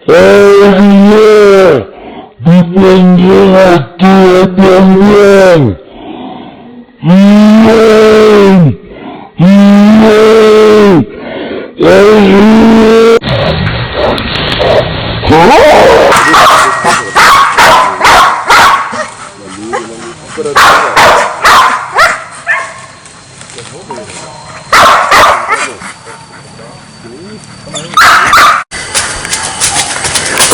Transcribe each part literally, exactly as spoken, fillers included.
Aduh, dipanjang ati abang, Bang. Bang, Bang, aduh.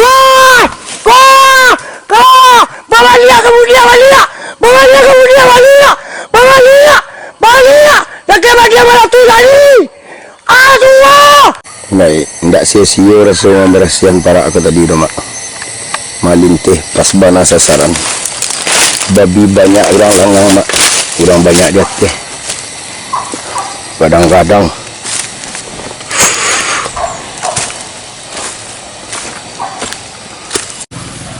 Kah! Kah! Kah! Babaliak kamu dia, baliak! Babaliak kamu dia, baliak! Babaliak! Baliak! Dah kira bagian mana tu tadi? Aduh! Baik, ndak sio-sio raso mambarasiahan parak ko tadi tu, Mak. Malinteh pas bana sasaran. Babi banyak urang langang, Mak. Urang banyak di ateh. Kadang-kadang.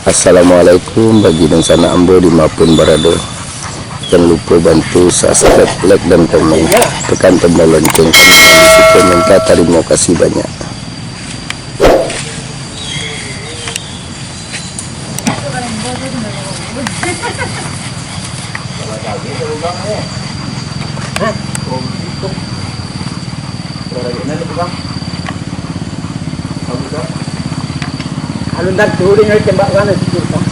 Assalamualaikum bagi dunsanak ambo di ma pun barado. Jan lupo bantu subscribe, like, dan komen. Tekan tombol lonceng, bisi komentar. Tarimo kasih banyak. Alun tantu dia nyari tembak urang dari situ, Bang.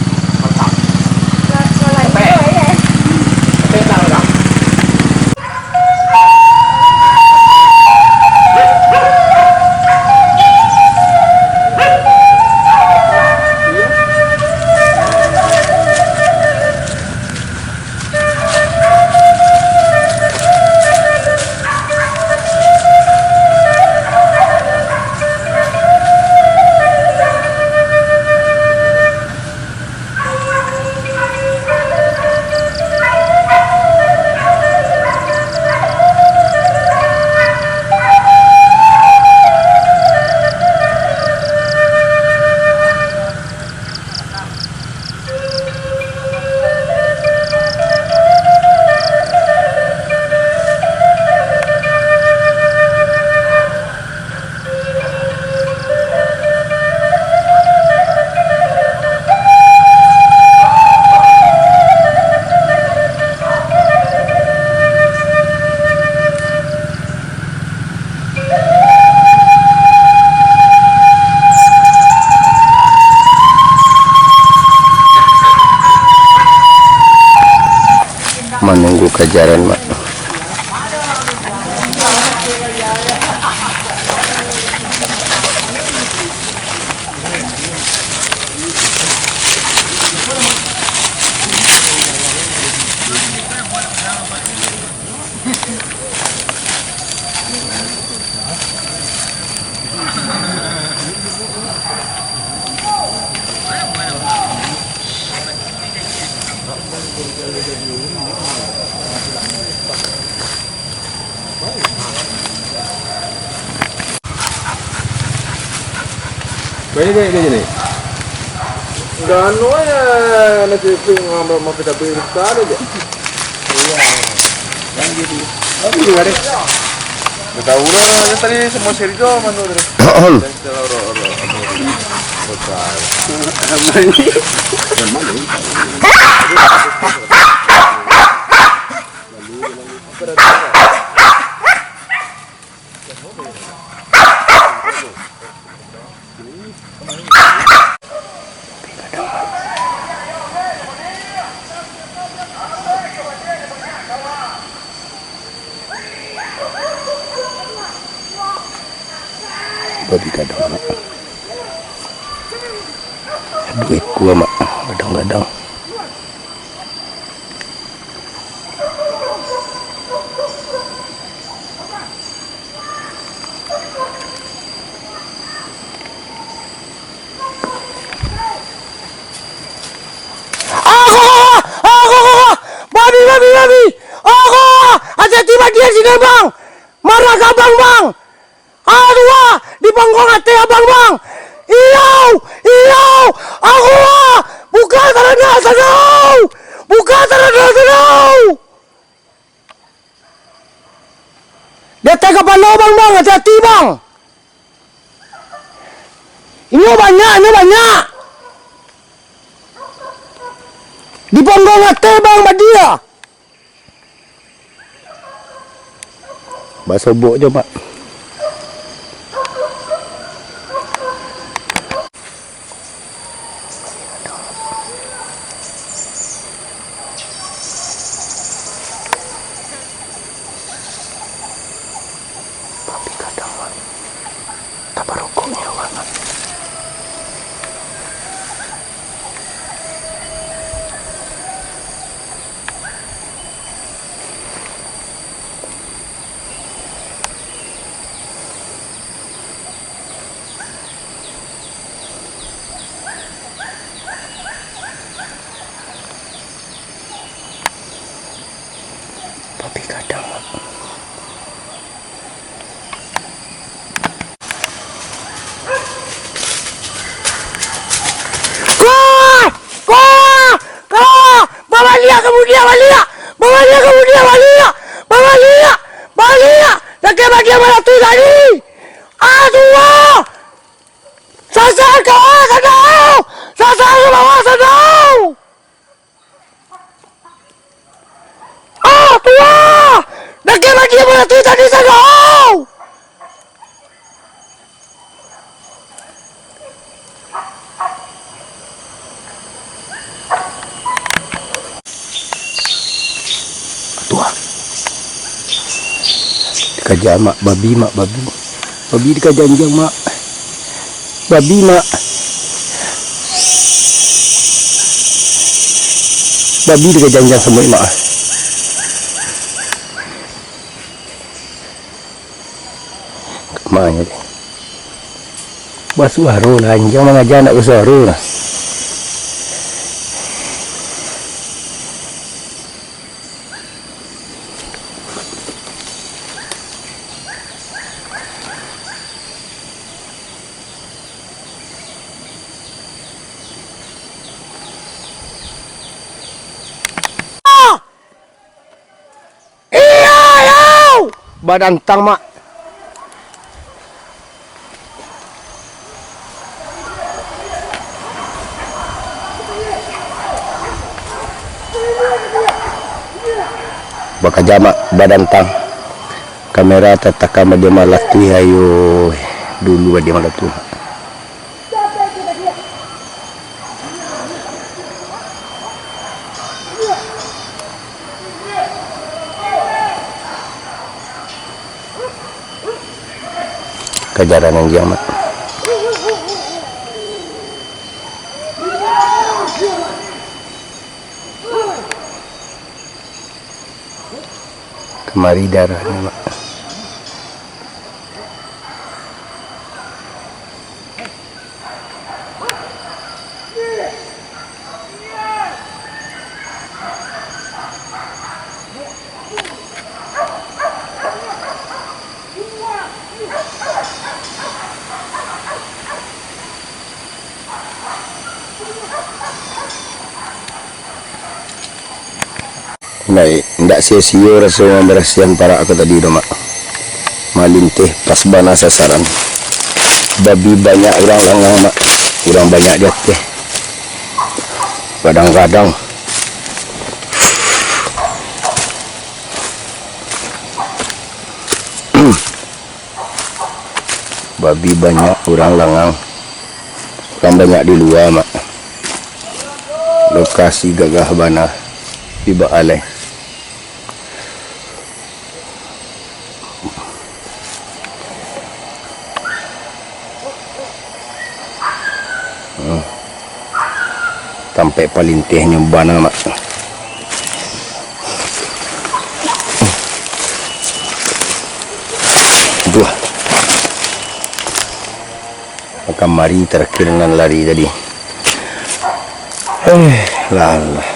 Manunggu kajaran, Mak. Banyak-banyak gaji ni. Udah anu aja, nasi pun ngambil makan cabai besar aja. Iya. Yang gitu. Tapi juga deh. Udah tahu lah, tadi semua Sergio mana tadi. Besar. Babi gadang, Mak. Duo ekua, Mak, gadang-gadang. Agoh! Agoh! Babi, babi, babi! Agoh! Hati-hati bagian sini, Bang! Marah ka Abang, Bang! Aduh, ah! Di pangkuang ateh Abang, Bang! Iyau! Iyau! Agoh, ah! Buka tarana sado! Buka tarana sado! Di ateh kapalo, Bang, Bang, hati-hati, Bang. Inyo banyak, inyo banyak. Di ponggong ateh, Bang, badia. Basobok jo, Mak. Tapi kadang, Mak, taparokok ni urang, Mak. Tapi kadang, Mak. Kah! Kah! Kah! Babaliak kamu dia, baliak! Babaliak kamu dia, baliak! Babaliak! Baliak! Dakek bagian mana tu tadi? Ah, tuo! Sasar ka bawah sadau! Sasar ka bawah sadau! Ah, tuo! Dakek bagian mana tu tadi sadau! Tuo. Dikaja, Mak, babi, Mak, babi. Babi dikaja anjiang, Mak. Babi, Mak. Babi dikaja anjiang samuik, Mak. Kama nyo teh? Basuaro lah, anjiang mangaja ndak basuaro lah. Iyo, yo! Badantang, Mak. Bakaja, Mak, badantang. Kamera tatakam badia malatuih, ayo. Dulu badia malatuih, Mak. Kajaran anjiang, Mak. Kamari darahnyo, Mak. Ndak, ndak sio-sio raso mambarasiahan parak ko tadi tu, Mak. Malinteh pas bana sasaran. Babi banyak urang langang, Mak. Urang banyak di ateh. Kadang-kadang. Babi banyak, urang langang. Urang banyak di lua, Mak. Lokasi gagah bana, di baa lai. Hmm. Tampek palintehnyo bana, Mak. Aduh. Kamari tarakhir nan lari tadi. Eh, lah, lah.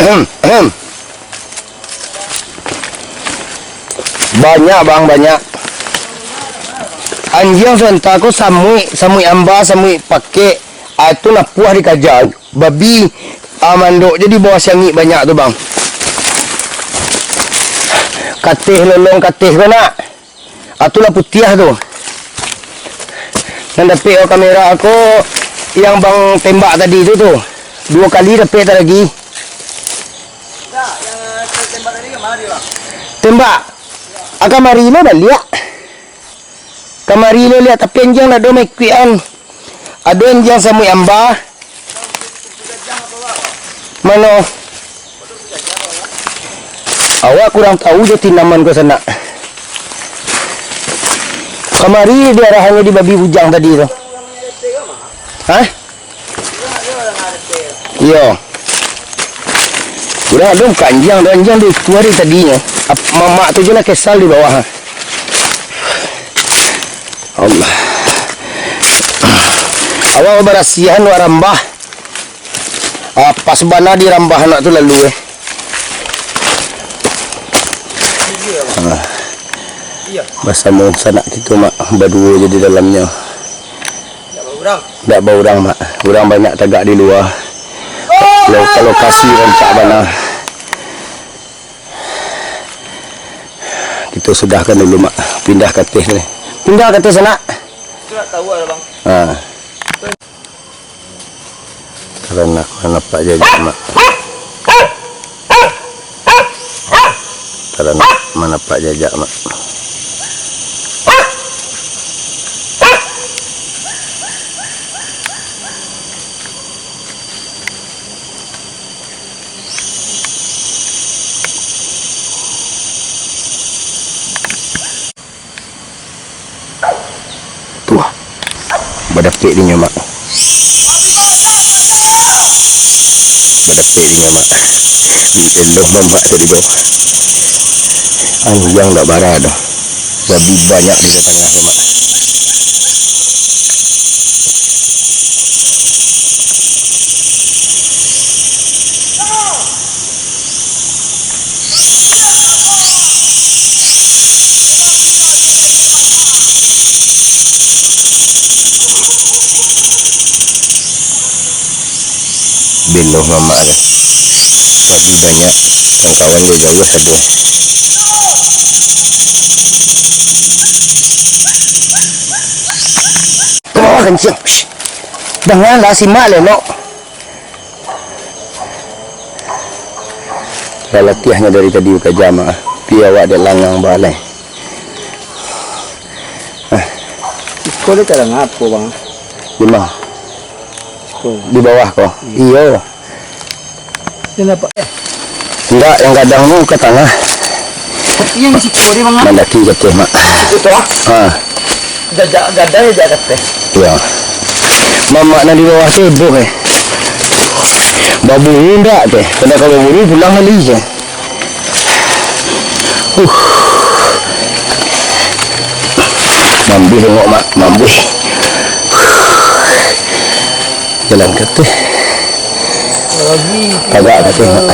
Ahem, ahem. Banyak, Bang, banyak. Anjiang santa ko samuik, samuik amba, samuik pakek. Ah, tu napuah dikaja. Babi, ah, mandok je di bawah siangik banyak tu, Bang. Kateh lolong kateh ko nak. Ah, tu lah putiah tu. Nan dapek kamera ko yang Bang tembak tadi tu, tu. Duo kali dapek tak lagi. Tembak. Ah, kamari lo baliak. Kamari lo liak, tapi anjiang ndak ado maikuikan. Ado anjiang samuik amba. Mano? Awak kurang tahu jo tinaman ko sanak. Kamari diarahannyo di babi bujang tadi tu. Hah? Iyo. Urang ado buka anjiang, ado anjiang di itu hari tadinyo. Ap-, mamak tu je lah kesal di bawah. Allah. Awak barasiahan wak rambah. Ah, pas bana di rambah anak tu lalu, eh. Ah. Basamo sanak kito, Mak, baduo je di dalamnyo. Ndak baurang, Mak. Urang banyak tagak di lua. Lo-, lokasi rancak bana. Kito sudahkan dulu, Mak. Pindah ka ateh ni. Pindah ka ateh sanak. Itu nak tahu lah, Bang. Ha. Taranak manapak jajak, Mak. Taranak manapak jajak, Mak. Tuah. Badapek dinyo, Mak. Badapek dinyo, Mak. Elok mamak tadi, bawah. Anjiang ndak bara doh. Babi banyak di tangah tu, Mak. Belo mamak tu. Babi banyak. Nan kawan jauah-jauah ado. Oh, kancing. Shh. Dangalah, simak lah, nok. Lah latiahnyo dari tadi bakaja, Mak. Pi awak dek langang balai. Ah. Iko dia kadang apo, Bang? Di ma? Iko. Di bawah ko? Iyo. Iyo. Dia nampak, eh? Indak, yang gadang tu ka tangah. Tapi yang siko dia, Bang, ah? Mandaki ka ateh, Mak. Siko tu, ah? Ha. Jajak gadai, jajak ka ateh. Iyo. Mamak nan di bawah tu heboh, eh. Baburu ndak, teh? Kalau ka baburu, pulang bali, teh. Uh. Mambuih tengok, Mak. Mambuih. Jalan ka ateh. Tagak ka ateh, Mak.